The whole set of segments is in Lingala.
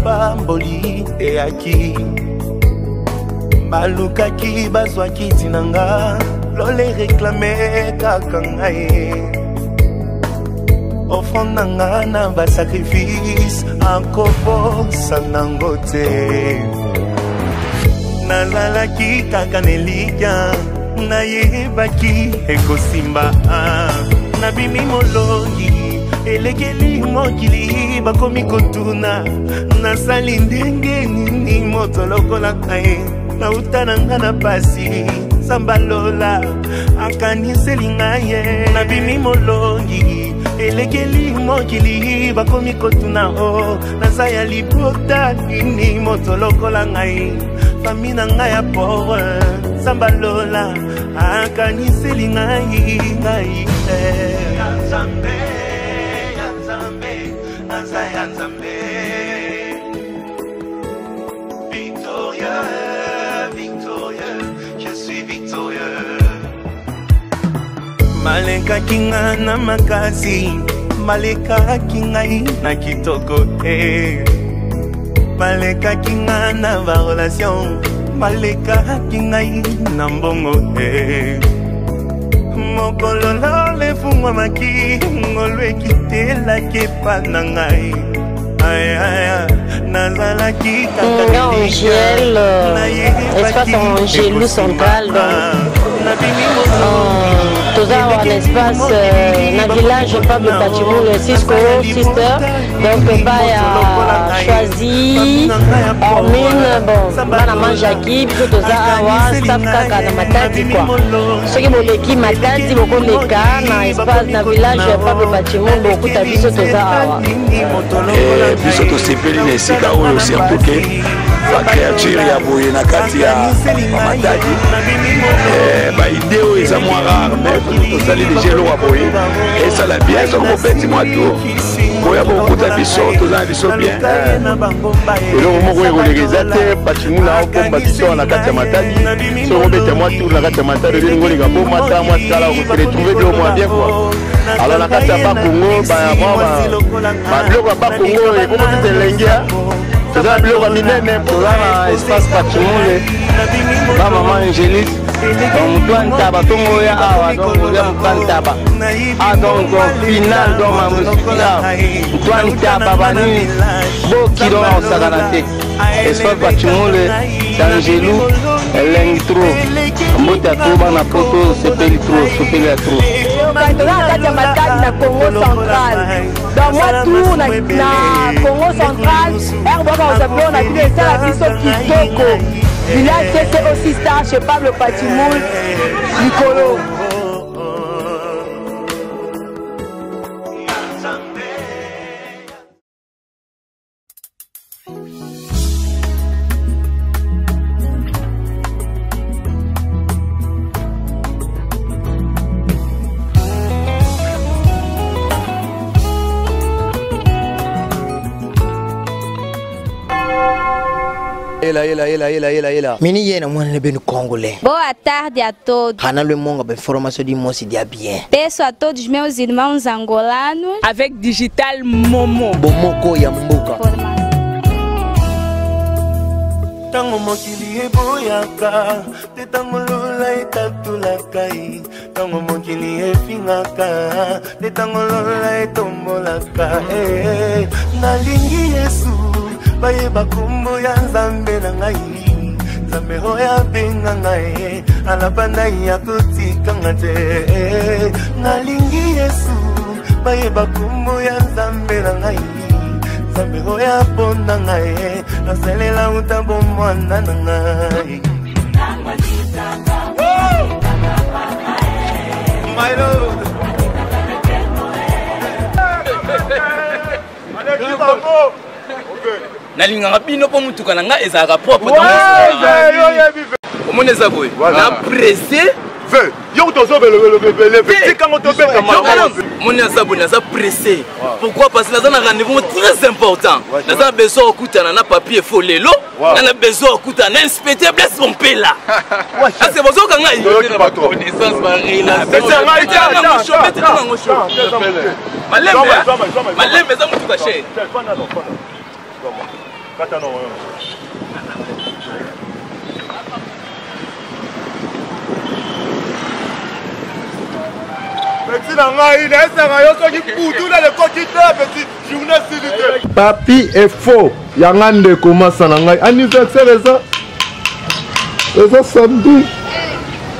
Lipamboli eyaki, balukaki bazwaki ntina nga lole reklame kaka ngai. Offrande na nga na basacrifice akobosa nango te. Nazalaki kaka na elikya, nayebaki ekosimba. Nabimi molongi, elekeli mokili, bakomi kotuna nasali ndenge nini. Moto lokola ngai nauta na nga na pasi, Nzambe alola akaniseli ngai ye. Nabimi molongi, elekeli mokili, bakomi kotuna o naza ya libota nini. Moto lokola ngai, fami na ngai ya pauvre, Nzambe alola akaniseli ngai ngai eh. Ya Nzambe, ya Nzambe, naza ya Nzambe. Victorieux, victorieux, je suis victorieux. Malekaki nga na makasi, malekaki ngai na kitoko te, balekaki nga na barelation, balekaki ngai na mbongo te. Mokolo lola efungwamaki, ngolu ekitelaki epa na ngai. Nazalaki kaka Angèle, espace Angélou central, donc toza awa na espace na village Pablo Pachimule Cisco Sister, donc epai ya Choisi Hormine. Bon, bana manjaki, biso toza awa staff kaka na Matadi quoi. Soki boleki Matadi, bokoleka na espace na village ya Pablo Pachimule, bokuta biso toza awa. Biso tosepeli na esika oyo, surtout ke bacréature ya boye na kati ya Bamatadi, baide oyo eza mwa rare, mais tosali deja eloko ya boye esala bien. Soki bobeti mwa tour, boya bokuta biso, toza na biso bien. Eloko moko ekoleka eza te. Pachimula obomba biso na kati ya Matadi. Soki obeta mwa tour na kati ya Matadi, olingi oleka bomata mwa skala, okoretrouve biloko mwa bien quoi. Alors na kati ya Bakongo, babiloko ya Bakongo ekomi te elengi, toza na biloko ya minene. Toza na espace Pachimule ba mama Angélique, donc motu ya ntaba ntongo oya awa, donc oya motu ya ntaba. Ah, donc final, donc mamusika motu ya ntaba banini boki, donc osakana te. Espace Pachimule, Angelu elengi trop. Mbote ya trop bana poto, sepeli trop, sepeli ya trop. Toza na kati ya Matadi na Congo central, donc mwa tour na Congo central ere boka kozwa na bino esala biso kitoko. Village CC aussi star chez Pablo Patimoul likolo. Ela, ela, ela, ela, ela, ela. Mini yena mwana benu congolais. Boa tarde a todos. Hana le monga ba information di mosi dia bien. Peço a todos meus irmãos angolanos. Avec Digital Momo. Bomoko ya mboka. Ntango mokili eboyaka te, ntango lola etatulaka ye, ntango mokili efingaka te, ntango lola etombolaka. Nalingi Yesu bayeba kombo ya Nzambe na ngai, Nzambe oyo abenga ngai, alapa ndai ya kotikanga te. Nalingi Yesu bayeba kombo ya Nzambe na ngai, Nzambe oyo aponda ngai, nasalela uta bomwana na ngai. My Lord. Nalingaka bino mpo motuka na ngai ezalaka propre. Omoni eza boye na presse. Yo tozobelebelebele, tobeta. Moni aza boye, naza pressé. Pourquoi? Parce que naza na rendez-vous très important, naza na besoin okutana na papier fo lelo, na na besoin okutana na inspecteur Blaise Mompela. Ase bozoka ngai connaissance, barelation. Malembe malembe, eza motuka cher. Kata na oyo. Petit na ngai nayesaka yo soki butu na lekoti te petit journée esili te. Papi est faux ya nga ndeko masa na ngai anniversaire eza eza samedi.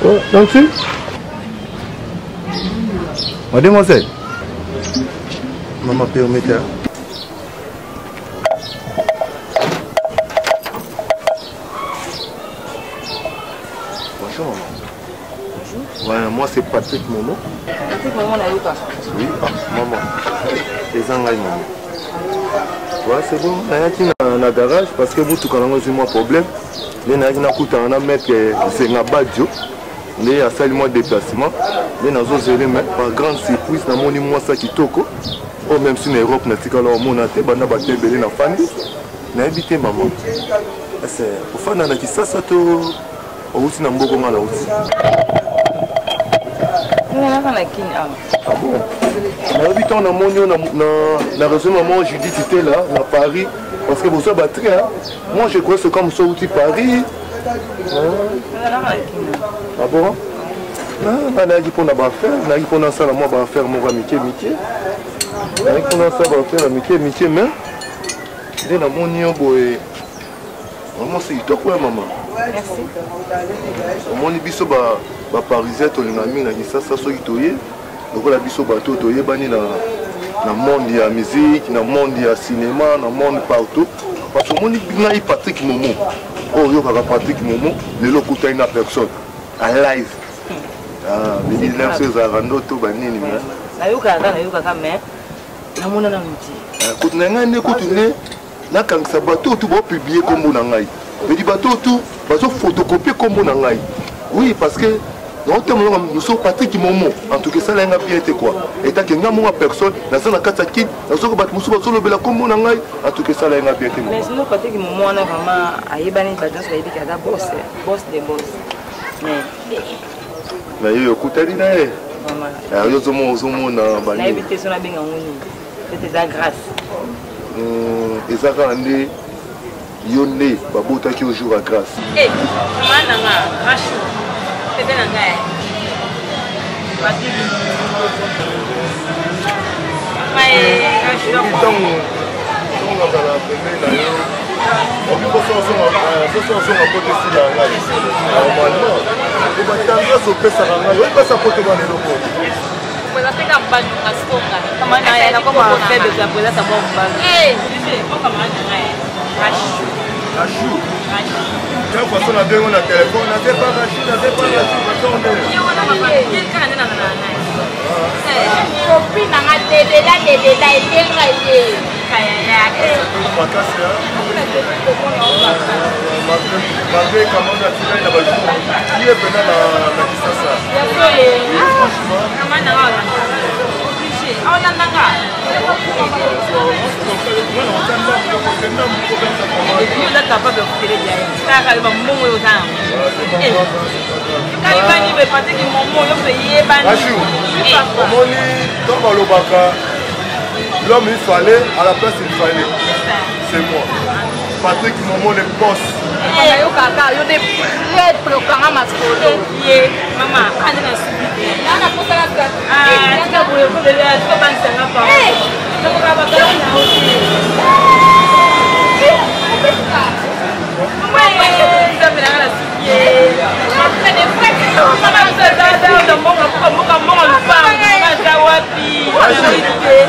Ouais, Nancy? Mademoiselle. Maman permettez. Bonjour maman. Bonjour. Ouais, moi c'est Patrick Momo. Patrick Momo nayoka. Oui, ah, maman. Eza ngai maman. Ouais, c'est bon. Nayaki na, na garage parce que motuka nango ezwi mwa problème. Nde nayaki nakutana na maître Zenga Badio. Nde asali mwa déplacement. Nde nazozele mais par grande surprise namoni mwasi ya kitoko. Oyo même si na Europe natikala omona te banda bato ebele nafandi. Nayebi te maman. Ese ofanda na Kisasa to outi na mboko nga nauti? Nga naza na Kin awa. Ah bon? Nayebi ntango namoni yo na réseau maman Judith Tela na Paris parce que bozwa batterie hein? Moi je crois c'est comme ça outi Paris. Ah bon? Nga nayaki mpo na baaffaire, nayaki mpo nasala mwa baaffaire moko ya mike mike. Nayaki mpo nasala baaffaire ya mike mike mais nde namoni yo boye vraiment c'est kitoko ya mama. Omoni biso ba ba parisien tolinga mingi na Kinshasa soki toye lokola biso bato oyo toyebani na na monde ya musique, na monde ya cinéma, na monde partout. Parce que omoni ngai Patrick Momo oyo oyokaka Patrick Momo lelo okutani na personne à live. Ah, bidi nafso ezalaka ndoto banini mais nayokaka nayokaka mais namona nanu te. Kutu na ngai nde kutu nde nakangisa bato oyo tu baopublie nkombo na ngai medi bato oyo tu bazofotokopie nkombo na ngai oui parce que naotambola mosusu Patrick Momo en tout cas esala nga bien te quoi etake nga moko personne naza na kati ya Kin nazoka bato mosusu bazolobela nkombo na ngai en tout cas esala nga bien te. Mais sinon Patrick Momo wana vraiment ayebani bato nyonso bayebi ke aza boss, boss de boss mais na ye okutani na ye yo ozomona ozomona nayebi te so nabenga yango nini peut-être eza grâce. Eza kaka nde yo nde babotaki yo jour ya grâce. Eh, mama na nga Rachou bebe na ngai Ntango nazala pembeni na yo oki poso ozonga poto esila ya ngai normalement po batendresse opesaka ngai oyebasa poto bana eloko. Rachou. Chaque fois qu'on a deux on a téléphone, on a pas Rachou, on a pas Rachou, Kopi nanga dededa dededa elenga ye. Makasi hein. Malgré Kamanda atikali na bajour ye mpena na Kisasa. Franchement. Oza capable ya kotele kaka bambongo oyo oza yango kayebani be Patrik Momo yo mpe yebani. Omoni ntango balobaka l'homme il fallait à la place il fallait, c'est moi Patrick Momo le boss. Nayokaka yo nde prêtre okanga masolo. Ye mama ande na subi te tika boye tika bangisanga pa nzambe nanga na subi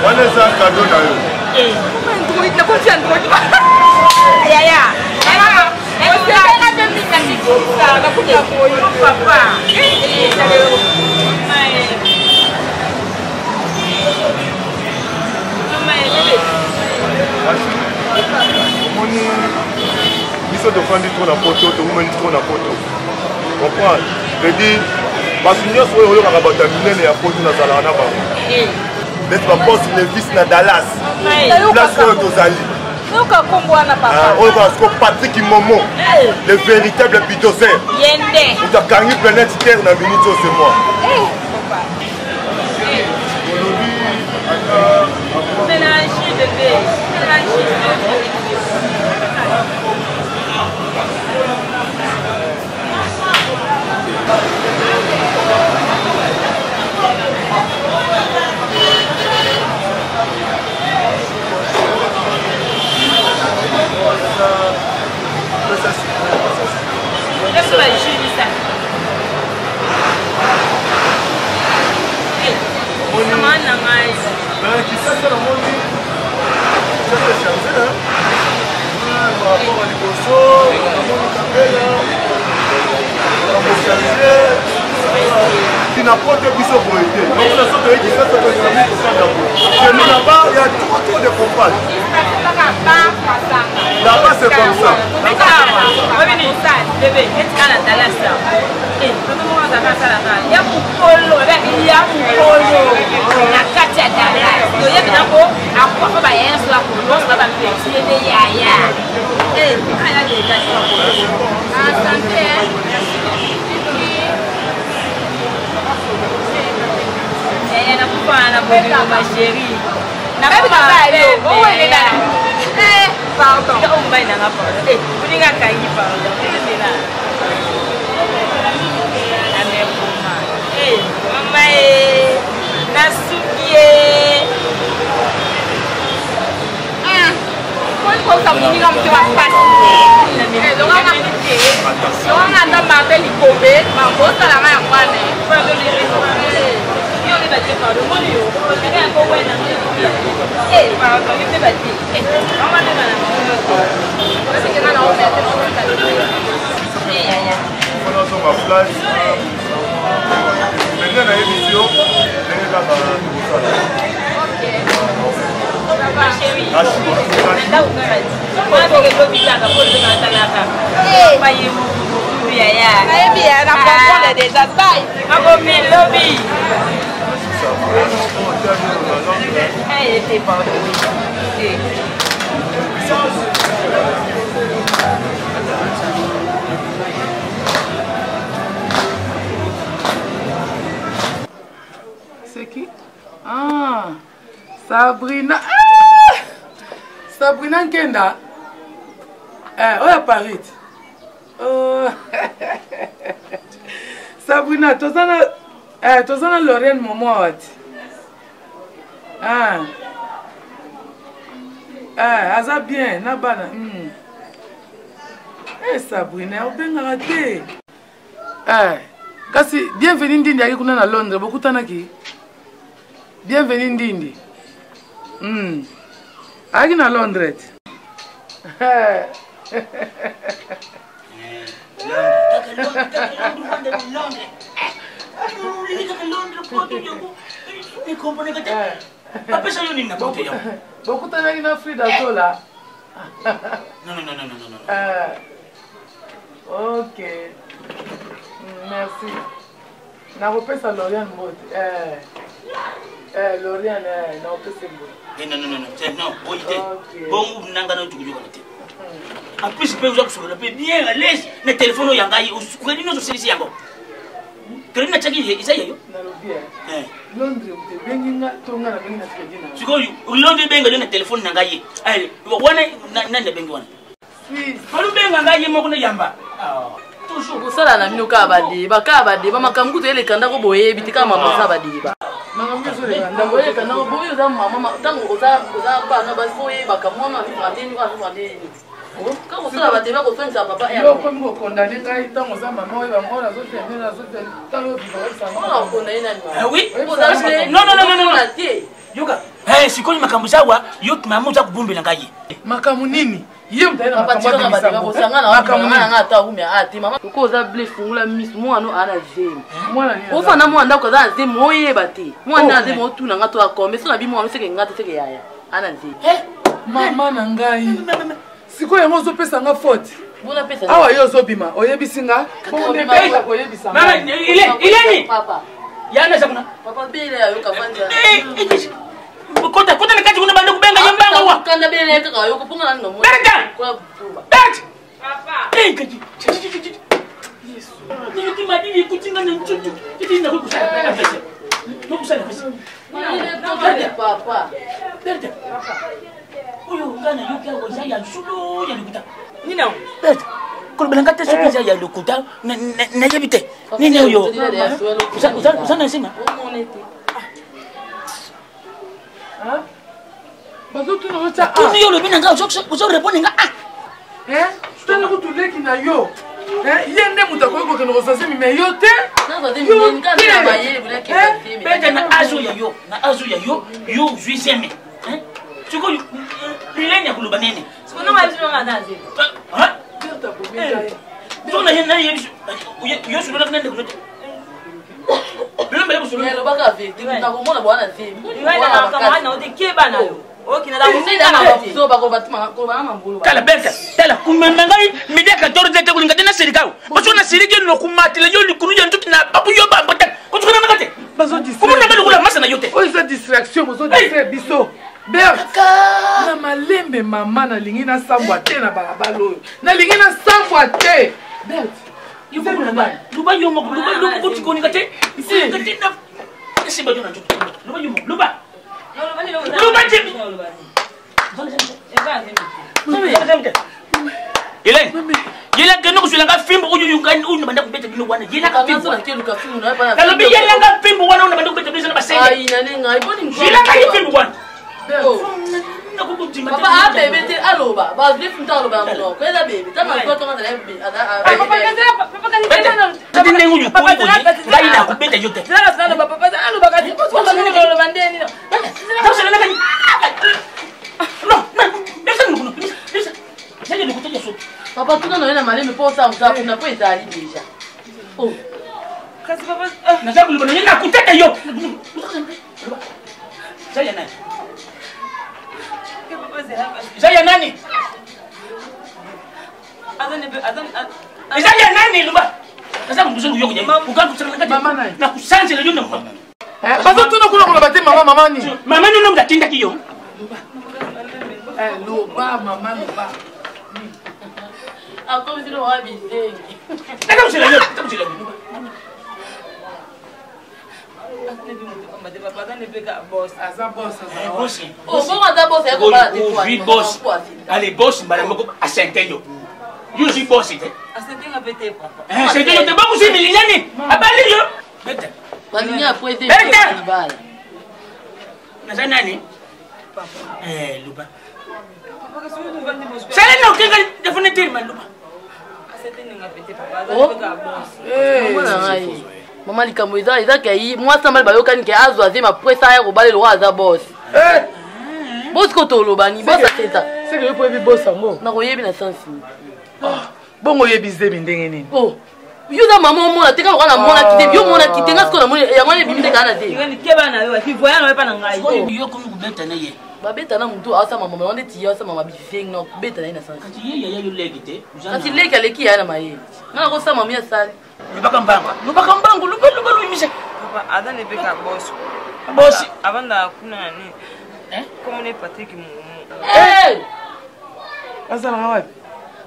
Wana eza kado na yo. Yaya osepela mpe mingi na mikisa nakuta boyo papa. Omoni biso tofandi trop na poto, towumeli trop na poto, comprendre veut-dire bato nyonso oyo oyokaka bato ya minene ya poto nazalaka na bango neti baboss Levis na Dallas, place oyo tozali. Yoka kombo wana papa. Oyo kaka siko Patrick Momo, le véritable bulldozer. Yende. Moto akangi planète Terre na minute oyo c'est moi. Mélange bébé. Mélange. Biso ba jus misatu. Mama na ngai. Na Kinshasa namoni Kinshasa change hein. Par rapport à liboso, namoni Kabela, makambo change. Tina poto biso boye te. Donc na soki toyei Kinshasa toyei kosala boye. Chez nous là-bas, il y a trop trop de comprendre. Là-bas, c'est comme ça. Ya mokolo ya mokolo na kati ya Dallas toyebi nako akwafa bayenso ya kolonso na bapeti ye nde yaya aya Santé, yaya nakufana na bolingo ma chérie. Pardon, mobali nanga, pardon, olinga akangi, pardon, ezela amekoma mama e nasuki ye. Kosa moninga motema pasi, longa nda Martin Likombe osalanga yango wana. Nazonga place ndenge nayebisi yo, ndenge kaka tokosala. Nayebi ya na comprendre déjà. Bye. Makomi lobi. C'est qui? Ah, Sabrina. Ah! Sabrina Nkenda. Eh, oya Paris. Oh. Sabrina, toza na eh, toza na Lorraine Momo awa ti. Ah. Eh, aza bien na bana. Eh, Sabrina, obengaka te. Eh, kasi Bienvenu Ndindi ayaki kuna na Londres, bokutanaki? Bienvenu Ndindi. Ayaki na Londres. Eh. Bapesa yo nini na poto yango? Bokutanaki na Frida Zola. Non, non, non, non, non, non. Eh. Ok. Merci. Nakopesa Loriane mbote. Eh. Eh, Loriane, eh, nakopesa mbote. Eh, non, non, non, non, non, boyi te. Bongo nanga na tukuyokana te. En plus mpe oza kosolola mpe bien à l'aise na telefone oyo ya ngai. Crédit nyonso osilisi yango. Crédit natiaki eza yayo. Nalobi eh. Londres moto ebengi nga to nga nabengi na crédit na. Sikoyo Londres ebenga yo na telefone na ngai ye wana, nani abengi wana? Olubenga ngai ye moko na yamba. Toujours kosala na bino kaka badeba, kaka badeba. Makambo kutu eleka ndako boyebi te, kaka mama oza badeba. Makambo ezoleka ndako. Eleka ndako boyo oza mama, ntango oza bana basi oyebaka mwana avivre ndeni, avivre ndeni. Kaka kosala badeba, koswanisa papa. Yo okomi kokondane ngai ntango oza mama oyeba ngo nazotende nazotende ntango okondane nani? Oui, non, non, non, non, te. Yoka, sikoyo makambo zawa yo mama oza kobombela ngai. Makambo nini? Ye moto aye na Papa, makambo tika na abimisa badeba yango. kosanga na Makambo mama nini? nanga ata wumi a te mama koko oza ble fungula miso mwana aa na zemi. Mwana nini aza? Ofanda mwana ndako aza na zemi oyeba te mwana Oh. na zemi otuna nga to akombe so na bi mwana seke nga te seke yaya aa na zemi. Mama na ngai, sikoyo yango ozopesa nga faute. Bona pesa. Awa yo ozobima oyebisi nga bongo nde beta koyebisa Mama, ngai. ileni Papa. Yana eza kuna. Papa bele ayoka vanja. Kota, kota na kati kuna, banda kubenga ye mbanga wa. Kanda bele na kaka yoka ponga na nomo. Berta! Kwa butuba. Berta! Eh, kaji. Nayoki madili ekuti nga na nzoto. Titi nakoki kosala AVC. Nakosala AVC. Papa. Berta. Oyo nga nayoki awa eza ya solo ya lokuta. Nini yango? Berta. Kolobela nga te soki eza ya lokuta, nayebi te. Nini oyo? Oza na nsima? Bazotuna otya. Tuni yo olobi na nga ozo répondre nga ah. Tala kutu leki. kozwa zemi me yo te. Bete na age oyo ya yo, na age oyo ya yo, yo ozwi zemi. Sikoyo lileni ya koloba nini? So na ye na ye yo sololaki na ndeko te. Alobaka vérité, nakomona bwana zemi. Tala Berta, tala kumema ngai midi ya 14 te kolinga te nasilika awa parce que nasiliki nokumatela yo likulu ya nzoto na babu yo bambota kotukananga te komona ngai lokola masa na yo te. Oyo eza distraction, bozodistraire biso. Bert, na malembe mama, nalingi nasambwa te na balabala oyo, nalingi nasambwa te. Bert, loba yo moko, loba yo moko, tikoninga te, kolinga te na esimba yo na nzoto. Loba yo moko, loba, loba te. Hélène, yela kende kozwela nga fimbo oyo oyo na banda kobeta bino wana. Yelaka fimbo, nalobi yelanga fimbo wana oyo na banda kobeta bino na basenge. Zwelaka ye fimbo wana. Papa abebe te, aloba bazwi futa, aloba ya monoko eza bebe Tati ndenge oyo okoli boye, ngai nakobeta yo te. Papa, tuna na ye na malemi mpo osala mosala kuna mpo ezali deja. Naza koloba na ye, nakutata yo. Eza ya nani? Eza ya nani? Eza ya nani? Loba. Naza nakusanzela yo. Bazotuna kuna koloba te mama, mama nini? Mama nini moto atindaki yo? Loba mama, loba. Akomisino wa bizengi. Nakakusela yo, nakakusela yo. Aza boss. Bongo aza boss, ya kobala te. Ozwi boss, ale boss mbala moko asente yo. Yo ozwi boss te, asente yo te. Bakozwi milingani abali yo. Balingi apres te libala. Naza nani? Loba. Sala na okenga telefone telema, loba. Mama na ngai, mama, likambo eza eza ke mwasi na mali bayokani ke azwa zemi apres aya kobala eloko aza boss. Bosi ko tolobani boss aseta. Seke yo mpo oyebi boss yango? Nakoyebi na sansi. Bongo oyebi zemi ndenge nini? Oh, yo oza mama, omona te kaka namonaki te, yo omonaki te. Nga sikoyo namoni yango wana ebimi te kaka na te. Yo komi kobeta na ye. Babeta na motu asa mama mama ndeti ye asa mama bizengi na kobeta na ye na sansi. Kasi ye yaya yo leki te. Kasi leki aleki yaya na mayele. Nga nakosala mama asali. Lobaka mbangu, lobaka mbangu, loba, loba, lobimisa. Aza nebeka boss. Boss. Avanda kuna na nini, komona Patrik Momo. Azalaka wapi?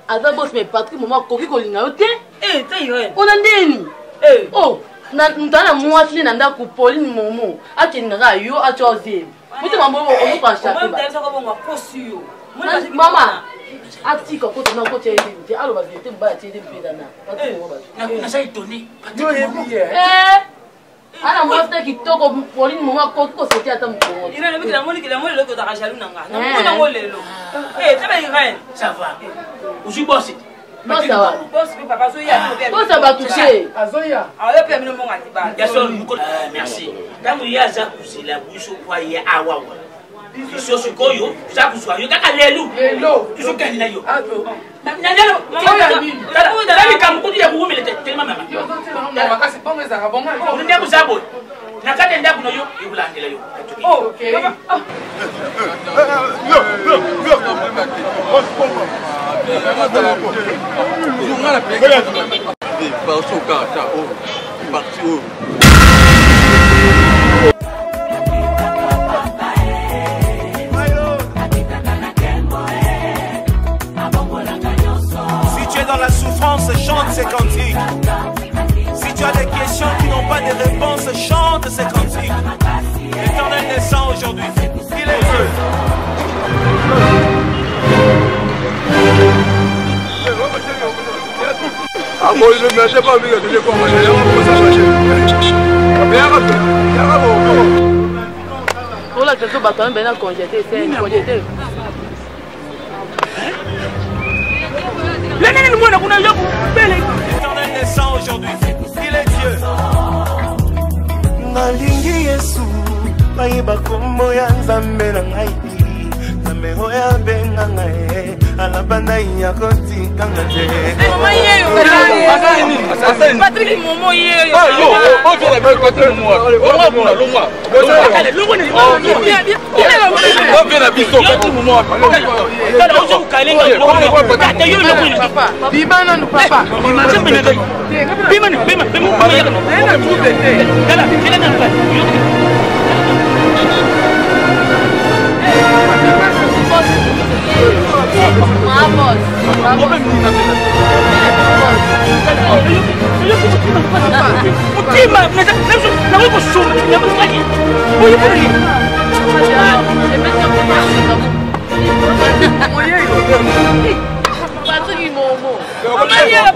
Aza boss, mais Patrik Momo akoki kolinga yo te. Ona ndeni oh moto ana mwasi nde na ndako Pauline Momo akendaka yo atya ozemi motema mbo ozopanchape. Mama atika kota na kota ye te, aloba vérité, mobali atie te mpeza na Naza étonné. Ana mwasi te kitoko, Pauline Momo akoki kosete ata mokolo. Ça va, ozwi boss. Bosa bato te. Azoya. Merci. Ntango ye aza kozela biso kwa ye awawa, biso sikoyo toza kozwa yo kaka lelo, tozokende na yo na likambo kutu ya kowumela te. Telema mama, ndako za boye na kati ya ndako na yo ekolandela yo. Parti oyo. Si tu es dans la souffrance, chante ces cantiques. Si tu as des questions qui n'ont pas de réponse, chante ces cantiques. L'Éternel descend aujourd'hui. Il est Dieu. Olakisa so bato wana bena congé te, congé te. Lenene mwana kuna yo bele. L'Éternel descend aujourd'hui. Nalingi Yesu bayeba kombo ya Nzambe na ngai, Nzambe oyo abenga ngai, alaba nai ya kotikanga te. Patrick Momo yeyo. Bima nanu papa.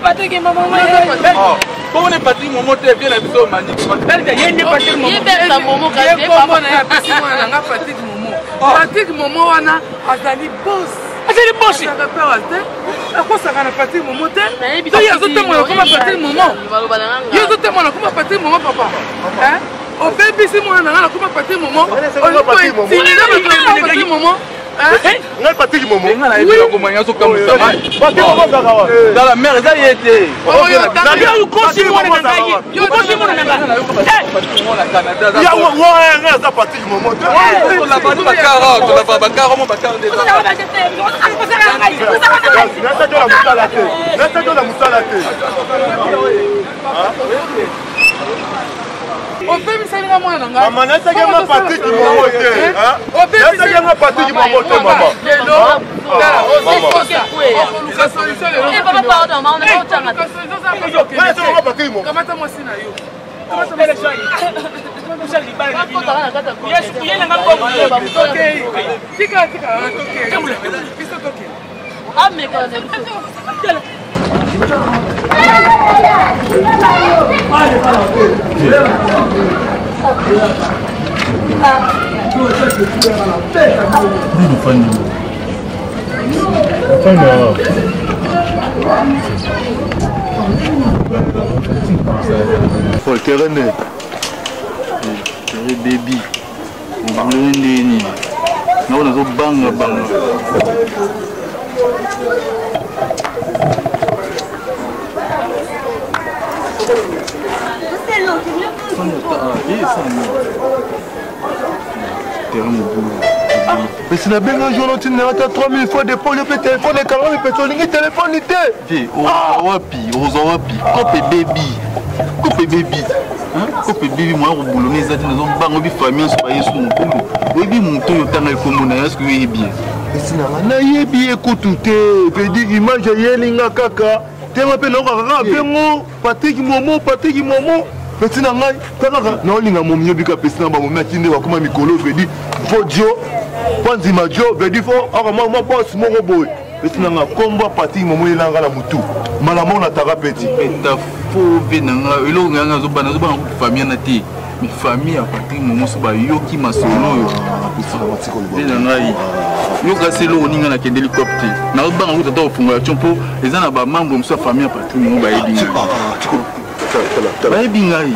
Patrick Momo. Patrick Momo. Bongo Patrick Momo te vie na biso mani. Ye Bertha Momo kasi ye kombo na ye apesi mwana na nga Patrick Momo. Patrick Momo wana azali boss. Azali boss. Azalaka peur te. Akosaka na Patrick Momo te. To ye azotambola koma Patrick Momo. Ye azotambola koma Patrick Momo papa. Hein? Obebisi mwana na nga nakoma Patrick Momo. Olingi kointimide bato na Patrick Momo. Ngai Patrick Momo. Ngai nayebi eloko mwa nyonso kamwisa ngai. Patrick Momo azalaka wapi? Tala mère eza ye te. Okosi mwana na ngai. Okosi mwana na ngai. Ya wa ngai aza Patrick Momo te. Tolava bakara, tolava bakara mo bakara nde. Nasaki na mosala te. Nasaki na mosala te. Obemisaki nga mwana na ngai. Mama nasaki nga Patrick Momo te. Nasaki nga Patrick Momo te mama. Lelo tala ozokosa okoluka solution lelo. Papa pardon, mama on a otanga. Kamata mwasi na yo. Tika tika tokei. Biso tokei. Ameka na biso. Paul terrain Terrain baby. Obuleli ndenge nini? Nako nazobanga banga. Terrain mobulu. Pesi nabenga jour otinda ata 3000 fois de pole mpe telefone ekangami pesi olingi telefone te. Vie, ozwa wapi? Ozwa wapi? Kope baby. Kope baby. Kope baby moya kobulona eza te nazobanga oyebi famille nyonso baye so mobulu. Oyebi moto oyo otanga ekombo na ye eske oyebi ye? Pesi na nga nayebi ye kutu te. Pedi image eyeli nga kaka. Tema mpe naokaka kaka mpengo Patrick Momo, Patrick Momo. Pesi na ngai kaka naolinga momi yobika pesi na bamomi atinde bakoma mikolo vedi fo dio mpo ndima dio vedi fo aka mwa boss moko boye. Pesi na nga kombo ya Patrick Momo eyelanga na mutu mbala moko nataka peti. Eta fo ve na nga eloko nga nazobana nazobana kutu famille na te. Mais famille ya Patrick Momo so bayoki masolo oyo ve na ngai yoka se eloko ninga nakendeli cop te nazobanga kutu ata kofungola tion mpo eza na bamembre mosusu ya famille ya Patrick Momo bayebi ngai bayebi ngai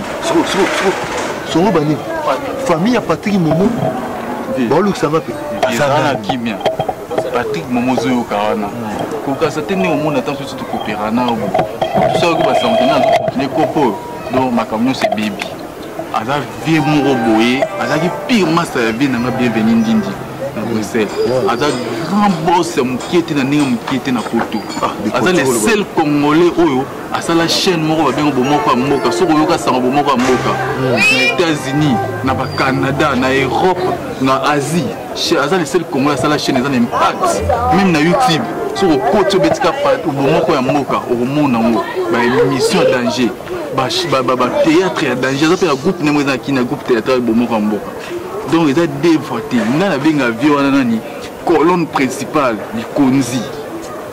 songo banini famille ya Patrick Momo baolukisa nga mpe eza na kimia Patrick Momo ozoyoka wana kokasa te ndenge omona ata mosusu tokopera na yo tosalaki basango tena azokontinue kopo oyo donc makambo nyonso ebebi aza vie moko boye azalaki pire master ya vie nanga bienvenu ndindi na Bruxelles aza grand boss ya mokie te na ndenge mokie te na poto aza le seul congolais oyo asala chaîne moko babenga bomoko ya mboka soki oyoka sango bomoko ya mboka na États-Unis na bacanada na Europe na Asie aza le seul congolais asala chaîne eza na impact même na YouTube soki okoti obetika bomoko ya mboka okomona yango baémission ya danger bathéâtre ya danger aza mpe na groupe ndenge eza na kini na groupe théâtral bomoko ya mboka donc eza deux fois te ngai nabenga vie wana nani colonne principale likonzi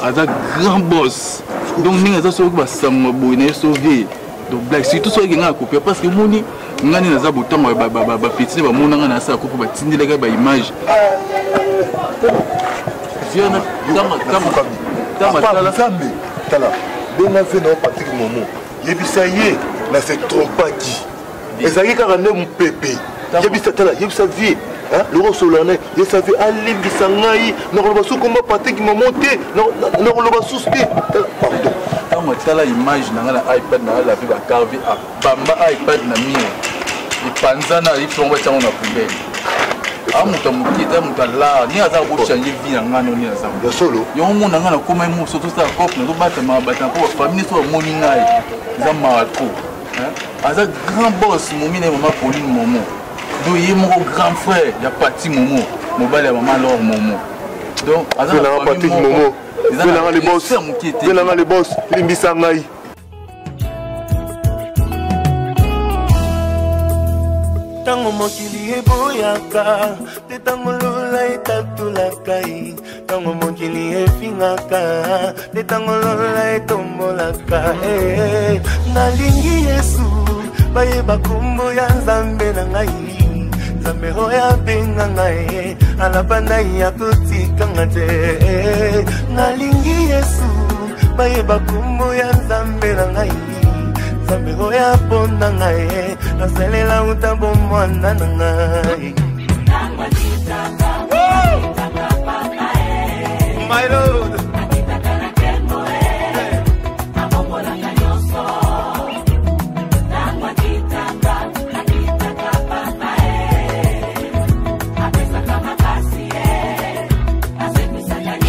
aza grand boss donc ndenge aza soki basango boye na ye sauve donc blague surtout soki ngai akopia parce que omoni ngai nde naza botango bapeti nde bamona ngai nasala kopo batindelaka baimage nzambe tala benga ve na yo Patrick Momo yebisa ye. Na se trompaki, ezalaki kaka nde mopepe. Yebisa, tala, yebisa vie loko osolola na ye, yebisa vie alimbisa ngai, nakoloba su komba Patrik Momo te, nakoloba susu te, pardon. Ntango atala image na ngai na iPad, na alave bacarve, abamba iPad na mire, epanzana, iflongo batiango na poubelle. A moto ya moke te, moto alar ndenge aza kochange vie na ngai, noni aza ya solo. Yango mona ngai nakoma ye moso, tosala cope, nazobatama batama mpo bafamille nyonso bamoni ngai, eza mawa trop. Aza grand boss momi na ye mama Pauline Momo, donc ye moko grand frère ya Pati Momo, mobali ya mama Lor Momo. Donc aza na Patrick Momo, venanga le boss, venanga le boss, limbisa ngai. Ntango mokili eboyaka te, ntango lola etatolaka ye, ntango mokili efingaka te, ntango lola etombolaka. Eh, nalingi Yesu bayeba kombo ya Nzambe na ngai, Nzambe oyo abenga ngai, alapa nai ya kotikanga te. Eh, nalingi Yesu bayeba kombo ya Nzambe na ngai, Nzambe oyo aponda ngai, nasalela uta bomwana na ngai. My Lord.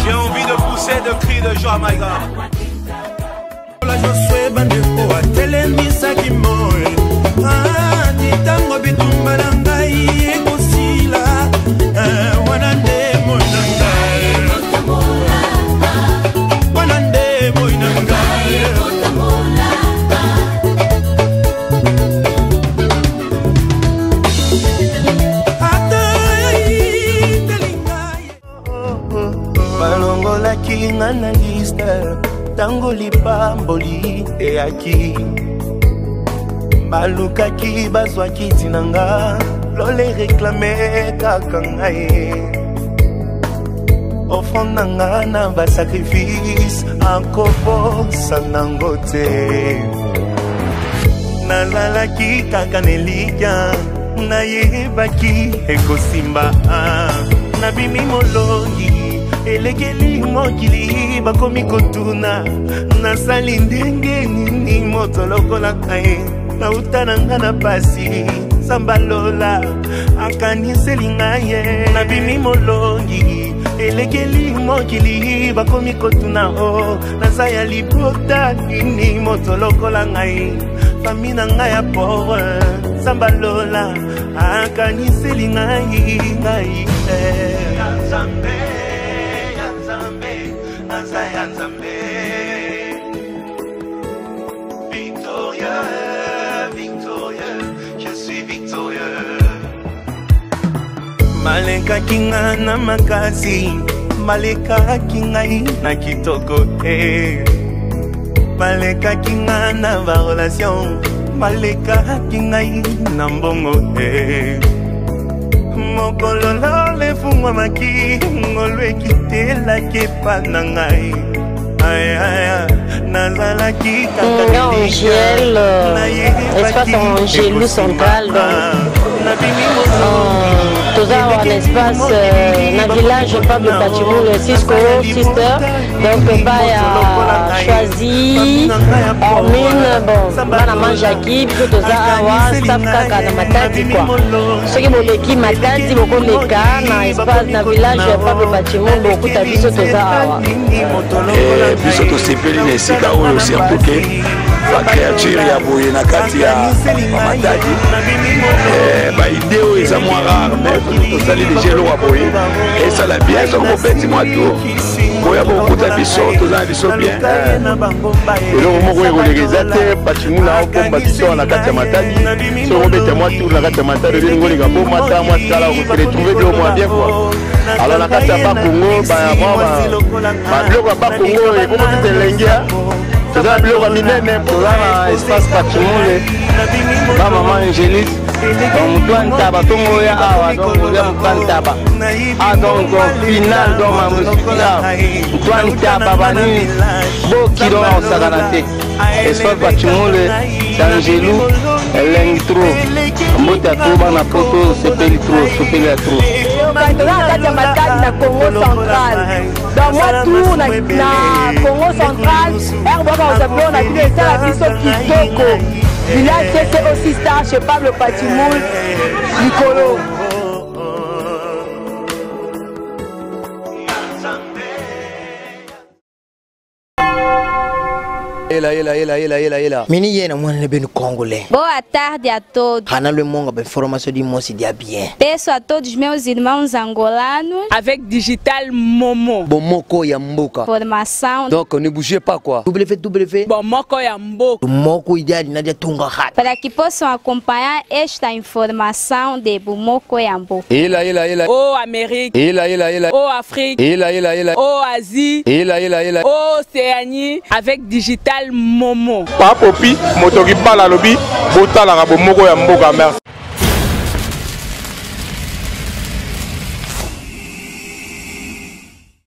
J'ai envie de pousser de cris de joie, my God. Josue bandeko atelemisaki moi ati ntango bitumba na ngai ekosila, wana nde moi na ngai, wana nde moi na ngai. Balongolaki nga na liste ntango lipamboli eyaki, balukaki bazwaki ntina nga, lole reklame kaka ngai, offrande na nga na basacrifice akoposa nango te. Nazalaki kaka na elikya, nayebaki ekosimba, nabimi molongi, elekeli mokili, bakomi kotuna nasali ndenge nini, moto lokola ngai nauta na nga na pasi, Nzambe alola akaniseli ngai ye, nabimi molongi, elekeli mokili, bakomi kotuna o naza ya libota nini, moto lokola ngai, fami na ngai ya pauvre, Nzambe alola akaniseli ngai ngai eh. Ya Nzambe, ya Nzambe, naza ya Nzambe. Victorieux, victorieux, je suis victorieux. Malekaki nga na makasi, balekaki ngai na kitoko te, balekaki nga na barelation, balekaki ngai na mbongo te. Mokolo lola efungwamaki, ngolu ekitelaki epa na ngai. Ayaya, nazalaki kaka Angèle, espace Angélou central, donc toza awa na espace na village Pablo Pachimulu Cisco Sister, donc epai ya Choisi Hormine, bon bana manjaki, biso toza awa staff kaka na Matadi quoi. Soki boleki Matadi, bokoleka na espace na village ya Pablo Pachimulu, bokuta biso toza awa. Biso tosepeli na esika oyo, surtout ke bacréature ya boye na kati ya bamatadi, baide oyo eza mwa rare, mais tosali deja eloko ya boye, esala bien. Soki bobeti mwa tour, boya bokuta biso, toza na biso bien. Eloko moko ekoleka eza te. Pachimuna aobomba biso na kati ya Matadi. Soki obeta mwa tour na kati ya Matadi, olingi oleka bomata mwa sala, okose retrouve biloko mwa bien quoi. Alors na kati ya Bakongo, babiloko ya Bakongo ekomi tete elenge, toza na biloko ya minene. Toza na espace Pachimule ba mama Angélique, donc motu ya ntaba ntongo oya awa, donc oya motu ya ntaba ah, donc final, donc mamosuki awa motu ya ntaba banini boki, donc akosakana te. Espace Pachimule. Sangelou elengi trop mbote ya trop bana poto sepeli trop sepeli ya trop toza na kati ya matadi na congo central donc mwa tour na, na congo central ere boyaka kozwa biloko na bino esala biso kitoko village cco star chez pablo patimoul likolo. Ela, ela, ela, ela, ela, ela. Mini yena mwana benu congolais. Boa tarde a todos. Hana le monga ba information di mosi dia bien. Peço a todos meus irmãos angolanos. Avec Digital Momo. Bomoko ya mboka. Formação. Donc ne bougez pas quoi. WW. Bomoko ya mboka. Moko ideal nadia tunga hat. Para que possam acompanhar esta informação de Bomoko ya mboka. Ela, ela, ela. Ô Amérique. Ela, ela, ela. Ô Afrique. Ela, ela, ela. Ô Asie. Ela, ela, ela. Ô Océanie. Avec Digital Momo. Papopi, moto kibala alobi botalaka bomoko ya mboka merci.